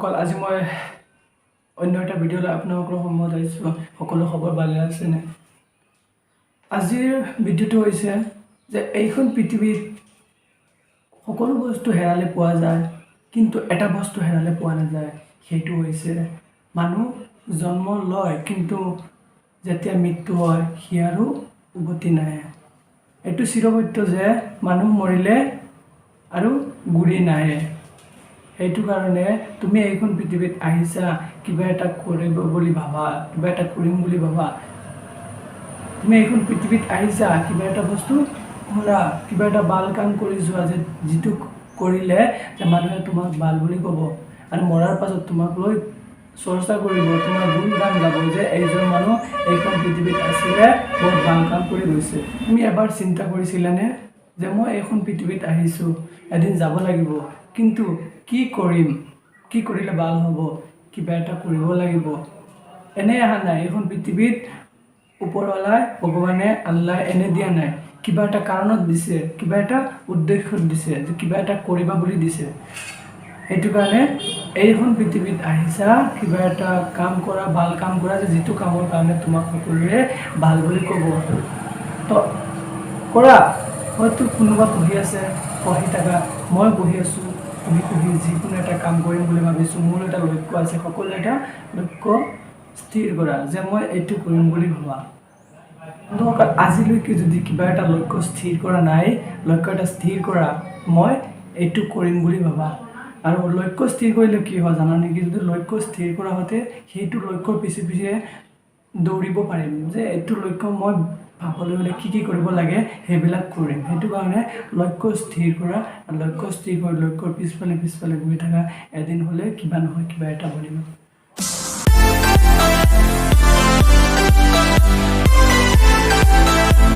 বন্ধুসকল, আজি মই অন্য এটা ভিডিঅ' লৈ আপোনালোকৰ সন্মুখত আহিছোঁ। সকলো খবৰ ভালে আছেনে? আজিৰ ভিডিঅ'টো হৈছে যে এইখন পৃথিৱীত সকলো বস্তু হেৰালে পোৱা যায়, কিন্তু এটা বস্তু হেৰালে পোৱা নাযায়। সেইটো হৈছে মানুহ জন্ম লয়, কিন্তু যেতিয়া মৃত্যু হয় সি আৰু উভতি নাহে। এইটো চিৰসত্য যে মানুহ মৰিলে আৰু ঘূৰি নাহে। সেইটো কাৰণে তুমি এইখন পৃথিৱীত আহিছা, কিবা এটা কৰিব বুলি ভাবা, কিবা এটা কৰিম বুলি ভাবা। তুমি এইখন পৃথিৱীত আহিছা, কিবা এটা বস্তু কৰা, কিবা এটা ভাল কাম কৰি যোৱা যে যিটো কৰিলে যে মানুহে তোমাক ভাল বুলি ক'ব আৰু মৰাৰ পাছত তোমাক লৈ চৰ্চা কৰিব, তোমাৰ গুণ গান গাব যে এইজন মানুহ এইখন পৃথিৱীত আছিলে, বহুত ভাল কাম কৰি গৈছে। তুমি এবাৰ চিন্তা কৰিছিলানে যে মই এইখন পৃথিৱীত আহিছোঁ, এদিন যাব লাগিব, কিন্তু কি কৰিম, কি কৰিলে ভাল হ'ব? কিবা এটা কৰিব লাগিব। এনেই অহা নাই এইখন পৃথিৱীত। ওপৰৱালাই, ভগৱানে, আল্লাই এনে দিয়া নাই। কিবা এটা কাৰণত দিছে, কিবা এটা উদ্দেশ্যত দিছে যে কিবা এটা কৰিবা বুলি দিছে। সেইটো কাৰণে এইখন পৃথিৱীত আহিছা, কিবা এটা কাম কৰা, ভাল কাম কৰা যে যিটো কামৰ কাৰণে তোমাক সকলোৱে ভাল বুলি ক'ব। তো কৰা। হয়তো কোনোবা পঢ়ি আছে, পঢ়ি থাকা। মই পঢ়ি আছোঁ। পঢ়ি পঢ়ি যিকোনো এটা কাম কৰিম বুলি ভাবিছোঁ। মোৰ এটা লক্ষ্য আছে। সকলোৱে এটা লক্ষ্য স্থিৰ কৰা যে মই এইটো কৰিম বুলি ভাবা। বন্ধুসকল, আজিলৈকে যদি কিবা এটা লক্ষ্য স্থিৰ কৰা নাই, লক্ষ্য এটা স্থিৰ কৰা, মই এইটো কৰিম বুলি ভাবা। আৰু লক্ষ্য স্থিৰ কৰিলে কি হয় জানা নেকি? যদি লক্ষ্য স্থিৰ কৰা হতে সেইটো লক্ষ্যৰ পিছে পিছে দৌৰিব পাৰিম যে এইটো লক্ষ্য মই পাবলৈ হ'লে কি কি কৰিব লাগে, সেইবিলাক কৰিম। সেইটো কাৰণে লক্ষ্য স্থিৰ কৰা আৰু লক্ষ্য স্থিৰ কৰি লক্ষ্যৰ পিছফালে পিছফালে গৈ থাকা। এদিন হ'লে কিবা নহয় কিবা এটা বনিব।